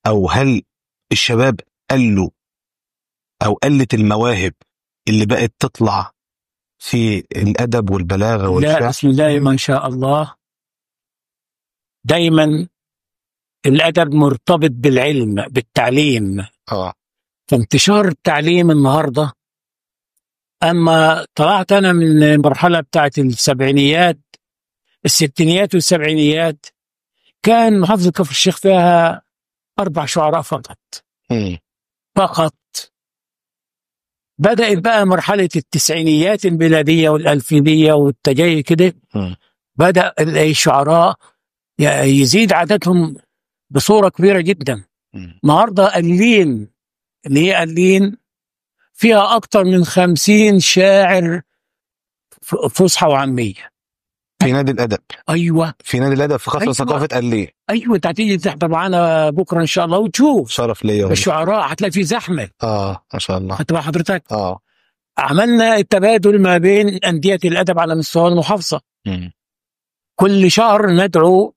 او هل الشباب قلوا او قلت المواهب اللي بقت تطلع في الادب والبلاغة والشعر؟ لا، بسم الله ما شاء الله، دايما الادب مرتبط بالعلم بالتعليم. فانتشار التعليم النهارده، اما طلعت انا من المرحلة بتاعت السبعينيات، الستينيات والسبعينيات، كان محافظة كفر الشيخ فيها 4 شعراء فقط. فقط. بدأت بقى مرحلة التسعينيات الميلادية والألفينية والتجاي كده، بدأ الشعراء يزيد عددهم بصورة كبيرة جدا. النهارده قليل، اللي هي قليل فيها أكتر من 50 شاعر فصحى وعامية. في نادي الأدب. أيوة، في نادي الأدب في قصر. أيوة. ثقافة قليل. أيوة، أنت هتيجي تحضر معانا بكرة إن شاء الله وتشوف. شرف ليا. الشعراء هتلاقي في زحمة. ما شاء الله. خدت بال حضرتك؟ عملنا التبادل ما بين أندية الأدب على مستوى المحافظة. كل شهر ندعو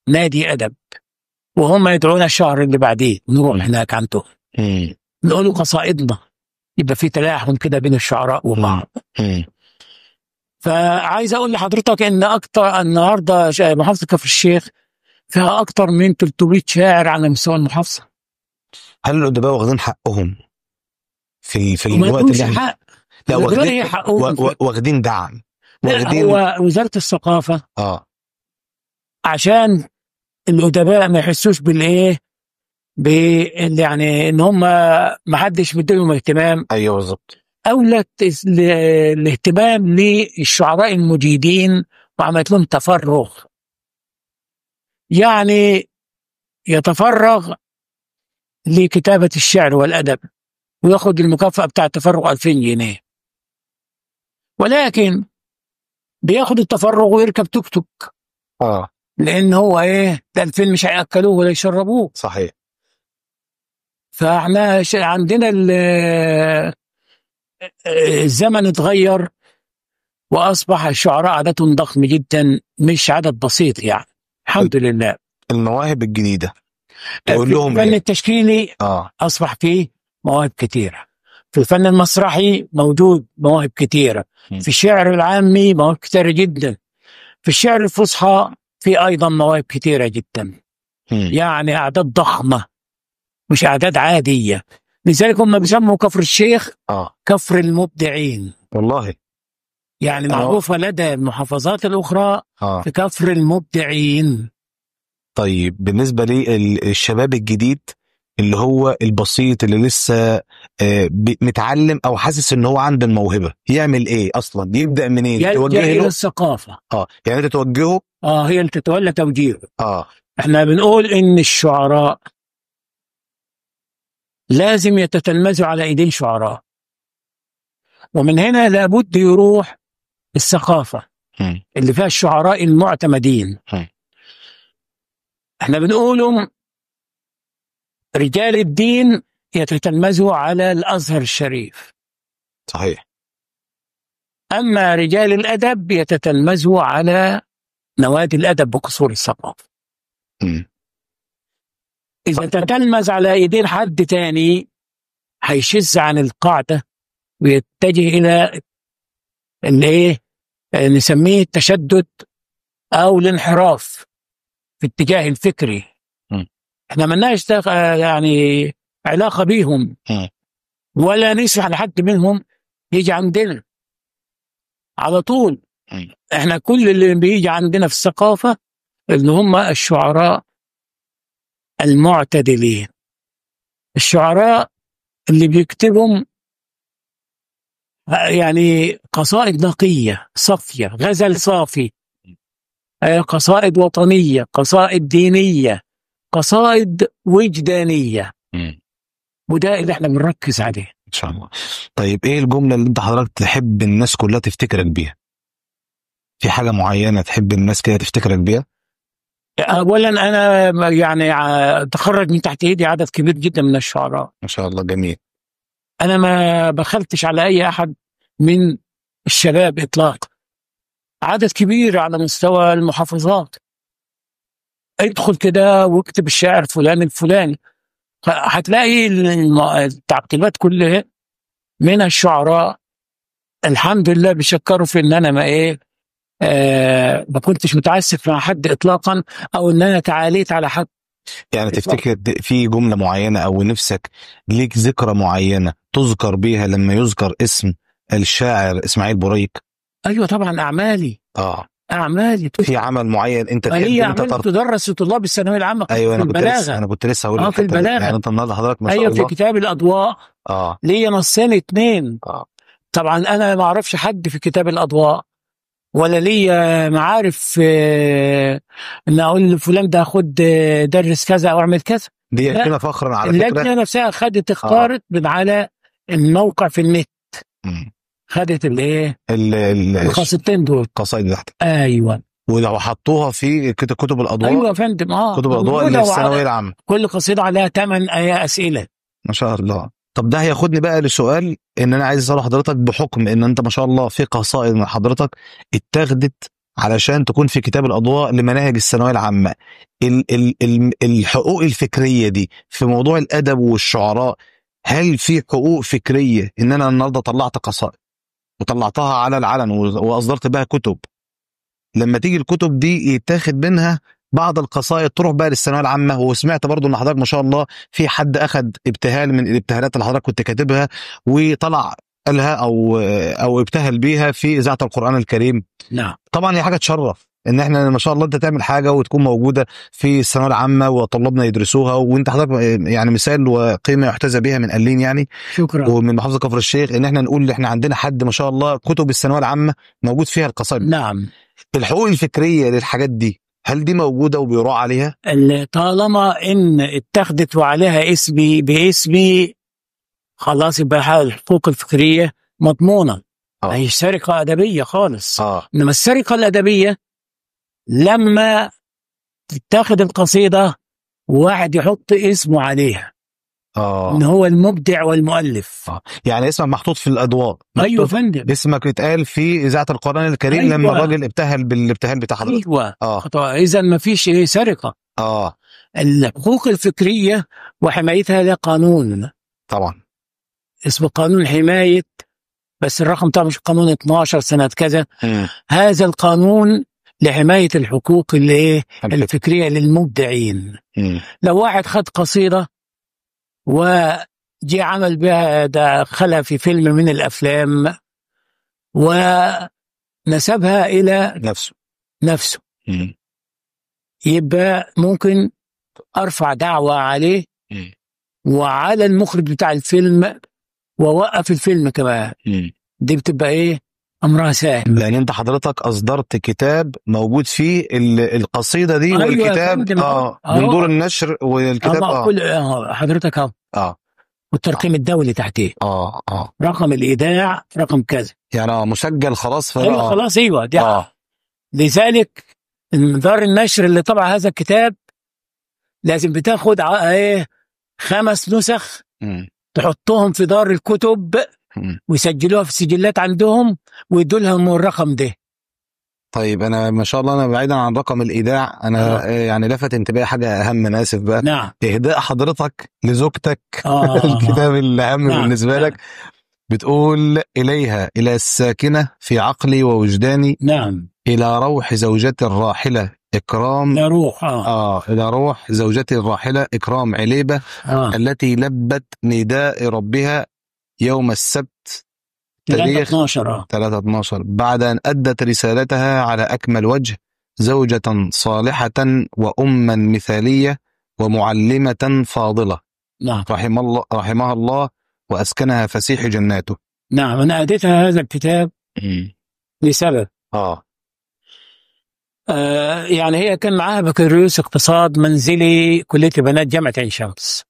نادي أدب، وهم يدعونا الشهر اللي بعديه، نروح هناك عندهم نقولوا قصائدنا، يبقى في تلاحم كده بين الشعراء وبعض. فعايز اقول لحضرتك ان اكتر النهارده محافظة كفر الشيخ فيها اكتر من 300 شاعر على مستوى المحافظة. هل الادباء واخدين حقهم في الوقت اللي حق؟ لا، واخدين واخدين دعم، واخدين. هو وزارة الثقافة عشان الادباء ما يحسوش بالايه، يعني ان هم ما حدش مديلهم اهتمام. ايوه بالظبط. أولت الاهتمام للشعراء المجيدين وعملت لهم تفرغ، يعني يتفرغ لكتابة الشعر والأدب وياخد المكافأة بتاع التفرغ 2000 جنيه، ولكن بياخد التفرغ ويركب توك توك. لأن هو إيه ده 2000 مش هيأكلوه ولا يشربوه. صحيح. فاحنا عندنا الزمن اتغير، واصبح الشعراء عددهم ضخم جدا، مش عدد بسيط يعني. الحمد لله. المواهب الجديدة تقول لهم الفن التشكيلي اصبح فيه مواهب كثيرة، في الفن المسرحي موجود مواهب كثيرة، في الشعر العامي مواهب كثيرة جدا، في الشعر الفصحى في ايضا مواهب كثيرة جدا. يعني اعداد ضخمة مش اعداد عادية. لذلك هم بيسموا كفر الشيخ كفر المبدعين. والله يعني معروفة لدى المحافظات الأخرى في كفر المبدعين. طيب بالنسبة للشباب الجديد اللي هو البسيط اللي لسه متعلم أو حاسس إن هو عنده الموهبة، يعمل إيه أصلا؟ يبدأ منين؟ يلجأ إلى الثقافة. يعني أنت توجهه؟ هي اللي تتولى توجيهه. إحنا بنقول إن الشعراء لازم يتتلمذوا على ايدين شعراء، ومن هنا لابد يروح الثقافة اللي فيها الشعراء المعتمدين. احنا بنقولهم رجال الدين يتتلمذوا على الأزهر الشريف. صحيح. أما رجال الأدب يتتلمذوا على نوادي الأدب بقصور الثقافة. إذا تتلمذ على إيدين حد تاني هيشز عن القاعدة ويتجه إلى اللي نسميه التشدد أو الانحراف في اتجاه الفكري. احنا ملناش يعني علاقة بيهم، ولا نسمح لحد منهم يجي عندنا على طول. احنا كل اللي بيجي عندنا في الثقافة اللي هم الشعراء المعتدلين، الشعراء اللي بيكتبهم يعني قصائد نقية صافية، غزل صافي، قصائد وطنية، قصائد دينية، قصائد وجدانية. وده اللي احنا بنركز عليه ان شاء الله. طيب ايه الجملة اللي انت حضرتك تحب الناس كلها تفتكرك بيها؟ في حاجة معينة تحب الناس كده تفتكرك بيها؟ اولا انا يعني تخرج من تحت ايدي عدد كبير جدا من الشعراء. ما شاء الله، جميل. انا ما بخلتش على اي احد من الشباب اطلاقا، عدد كبير على مستوى المحافظات. ادخل كده واكتب الشاعر فلان الفلاني، هتلاقي التعقيبات كلها من الشعراء. الحمد لله بيشكروا في ان انا ما ايه ما كنتش متعسف مع حد اطلاقا، او ان انا تعاليت على حد. يعني تفتكر في جملة معينة أو نفسك ليك ذكرى معينة تذكر بيها لما يذكر اسم الشاعر إسماعيل بوريك؟ ايوه طبعا، اعمالي. اعمالي في عمل معين انت تحب هي انت اعمال تدرس لطلاب الثانوية العامة. ايوه، في البلاغة. انا كنت لسه هقول في البلاغة. يعني انت النهارده حضرتك ما شاء ايوه الله في كتاب الاضواء ليا نصين 2. طبعا انا ما اعرفش حد في كتاب الاضواء ولا ليا معارف ان اقول لفلان ده خد درس كذا او اعمل كذا. دي يكفينا فخرا على فكرة. اللجنة نفسها خدت، اختارت من على الموقع في النت. خدت الايه؟ القصيدتين دول، القصايد بتاعتك. ايوه، ولو حطوها في كتب الاضواء. ايوه يا فندم. كتب الاضواء للثانويه العامة، كل قصيدة عليها 8 اسئلة. ما شاء الله. طب ده هياخدني بقى لسؤال ان انا عايز اسال حضرتك، بحكم ان انت ما شاء الله في قصائد من حضرتك اتاخدت علشان تكون في كتاب الاضواء لمناهج الثانوية العامة، الحقوق الفكرية دي في موضوع الادب والشعراء، هل في حقوق فكرية ان انا النهارده طلعت قصائد وطلعتها على العلن واصدرت بها كتب، لما تيجي الكتب دي يتاخد منها بعض القصائد تروح بقى للثانويه العامة؟ وسمعت برضو ان حضرتك ما شاء الله في حد اخد ابتهال من الابتهالات اللي حضرتك كنت كاتبها وطلع قالها او ابتهل بيها في اذاعة القران الكريم. نعم طبعا هي حاجة تشرف ان احنا ما شاء الله انت تعمل حاجة وتكون موجودة في الثانوية العامة وطلابنا يدرسوها، وانت حضرتك يعني مثال وقيمه يحتذى بها من قلين يعني. شكرا. ومن محافظة كفر الشيخ، ان احنا نقول احنا عندنا حد ما شاء الله كتب الثانوية العامة موجود فيها القصائد. نعم. الحقوق الفكرية للحاجات دي هل دي موجودة وبيراعى عليها؟ طالما ان اتخذت وعليها اسمي باسمي خلاص يبقى الحقوق الفكرية مضمونه. هي سرقه ادبية خالص. انما السرقة الادبية لما تتاخد القصيدة وواحد يحط اسمه عليها، ان هو المبدع والمؤلف. يعني اسمك محطوط في الاضواء. ايوه فندم، اسمك يتقال في اذاعة القران الكريم. أيوة. لما الراجل ابتهل بالابتهال بتاع حضرتك. ايوه. اذا ما فيش ايه سرقه. الحقوق الفكرية وحمايتها لا قانون طبعا، اسمه قانون حماية، بس الرقم طبعا مش قانون 12 سنة كذا. هذا القانون لحماية الحقوق اللي الفكرية للمبدعين. لو واحد خد قصيدة وجي عمل بها، دخلها في فيلم من الأفلام ونسبها إلى نفسه، يبقى ممكن أرفع دعوة عليه وعلى المخرج بتاع الفيلم ووقف الفيلم كمان. دي بتبقى إيه؟ أمرها سهل. لأن أنت حضرتك أصدرت كتاب موجود فيه القصيدة دي. أيوة، والكتاب من دور النشر والكتاب كل حضرتك أهو والترقيم الدولي تحتيه. رقم الإيداع رقم كذا، يعني مسجل خلاص. أيوة خلاص. أيوة دي. لذلك دار النشر اللي طبع هذا الكتاب لازم بتاخد 5 نسخ تحطهم في دار الكتب ويسجلوها في السجلات عندهم ويدوا لهم الرقم ده. طيب انا ما شاء الله، انا بعيدا عن رقم الايداع، انا يعني لفت انتباهي حاجة اهم، انا اسف بقى. نعم. اهداء حضرتك لزوجتك. الكتاب الاهم. نعم. بالنسبة لك. بتقول اليها، الى الساكنة في عقلي ووجداني. نعم. الى روح زوجتي الراحلة اكرام. الى روح الى روح زوجتي الراحلة اكرام عليبه. التي لبت نداء ربها يوم السبت تاريخ 3/12 بعد أن أدت رسالتها على أكمل وجه، زوجة صالحة وأما مثالية ومعلمة فاضلة. نعم. رحمها الله وأسكنها فسيح جناته. نعم. أنا أديتها هذا الكتاب لسبب. يعني هي كان معاها بكالوريوس اقتصاد منزلي كلية البنات جامعة عين شمس،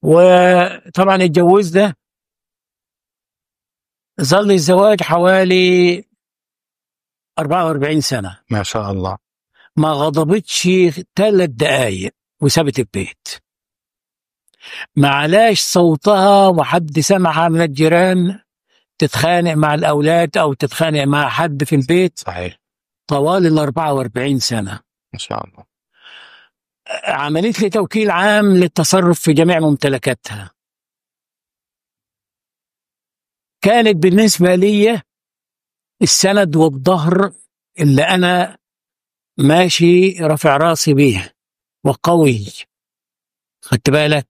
وطبعا اتجوزنا، ظل الزواج حوالي 44 سنة. ما شاء الله. ما غضبتش 3 دقايق وسابت البيت، ما علاش صوتها وحد سمعها من الجيران تتخانق مع الأولاد أو تتخانق مع حد في البيت. صحيح. طوال 44 سنة. ما شاء الله. عملت لي توكيل عام للتصرف في جميع ممتلكاتها. كانت بالنسبة لي السند والظهر اللي أنا ماشي رافع راسي بيه، وقوي، خدت بالك؟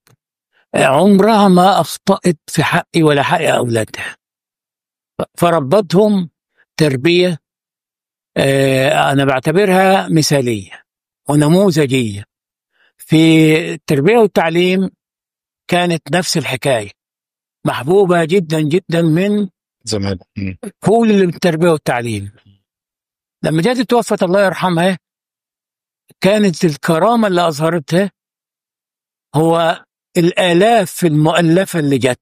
عمرها ما أخطأت في حقي ولا حق أولادها، فربتهم تربية أنا بعتبرها مثالية ونموذجية في التربية والتعليم. كانت نفس الحكاية، محبوبة جدا جدا من زمان كل اللي بالتربية والتعليم. لما جت توفت الله يرحمها، كانت الكرامة اللي أظهرتها هو الآلاف المؤلفة اللي جت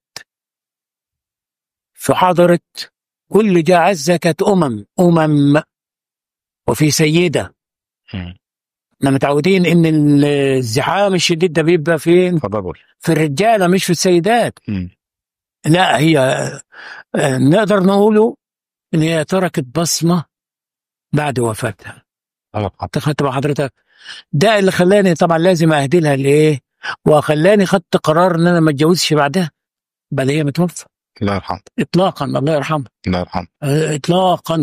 فحضرت، كل جاء عزة كانت أمم وفي سيدة. احنا متعودين ان الزحام الشديد ده بيبقى فين؟ في الرجالة مش في السيدات. لا، هي نقدر نقوله ان هي تركت بصمة بعد وفاتها. خدت مع حضرتك؟ ده اللي خلاني طبعا لازم اهدي لها الايه، وخلاني خدت قرار ان انا ما اتجوزش بعدها، بل هي متوفى الله يرحمها. اطلاقا، الله يرحمها. الله يرحمها اطلاقا.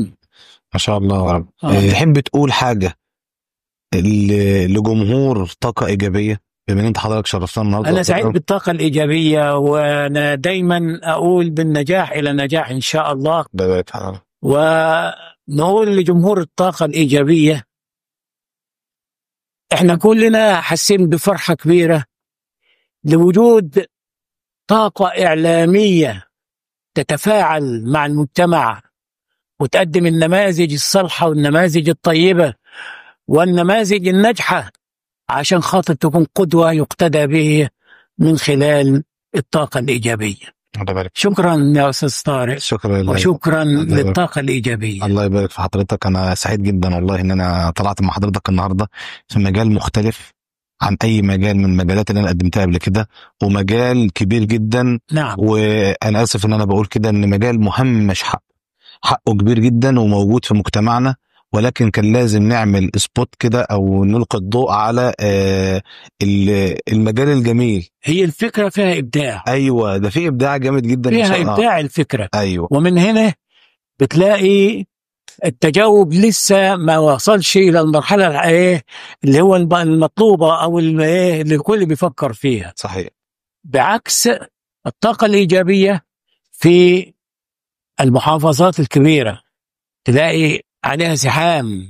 ما شاء الله يا رب. تحب تقول حاجة لجمهور طاقة ايجابية، بما ان انت حضرتك شرفتنا النهارده؟ انا سعيد بالطاقة الايجابية، وانا دايما اقول بالنجاح الى نجاح ان شاء الله. ونقول لجمهور الطاقة الايجابية، احنا كلنا حاسين بفرحة كبيرة لوجود طاقة اعلامية تتفاعل مع المجتمع وتقدم النماذج الصالحة والنماذج الطيبة والنماذج الناجحة، عشان خاطر تكون قدوة يقتدى به من خلال الطاقة الإيجابية. شكرا يا أستاذ طارق. شكرا لله. وشكرا للطاقة الإيجابية. الله يبارك في حضرتك. أنا سعيد جدا والله إن أنا طلعت مع حضرتك النهاردة في مجال مختلف عن أي مجال من المجالات اللي أنا قدمتها قبل كده، ومجال كبير جدا. نعم. وأنا آسف إن أنا بقول كده، إن مجال مهمش حقه كبير جدا وموجود في مجتمعنا، ولكن كان لازم نعمل سبوت كده او نلقي الضوء على المجال الجميل. هي الفكرة فيها ابداع. ايوه، ده في ابداع جامد جدا، فيها ابداع الفكرة. ايوه، ومن هنا بتلاقي التجاوب لسه ما وصلش الى المرحلة اللي هو المطلوبة او اللي الكل بيفكر فيها. صحيح. بعكس الطاقة الايجابية في المحافظات الكبيرة تلاقي عليها زحام.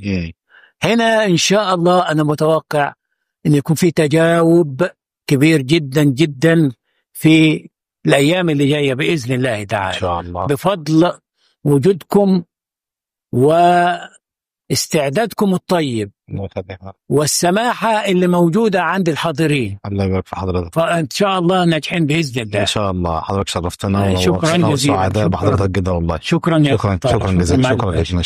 هنا إن شاء الله أنا متوقع أن يكون في تجاوب كبير جدا جدا في الأيام اللي جاية بإذن الله تعالى، إن شاء الله، بفضل وجودكم واستعدادكم الطيب والسماحة اللي موجودة عند الحاضرين. الله يبارك في حضرتك. فإن شاء الله ناجحين بإذن الله. إن شاء الله. حضرتك شرفتنا. شكرا جزيلا. سعداء بحضرتك جدا والله. شكرا يا شكرا جزيلا. شكرا جزيلا.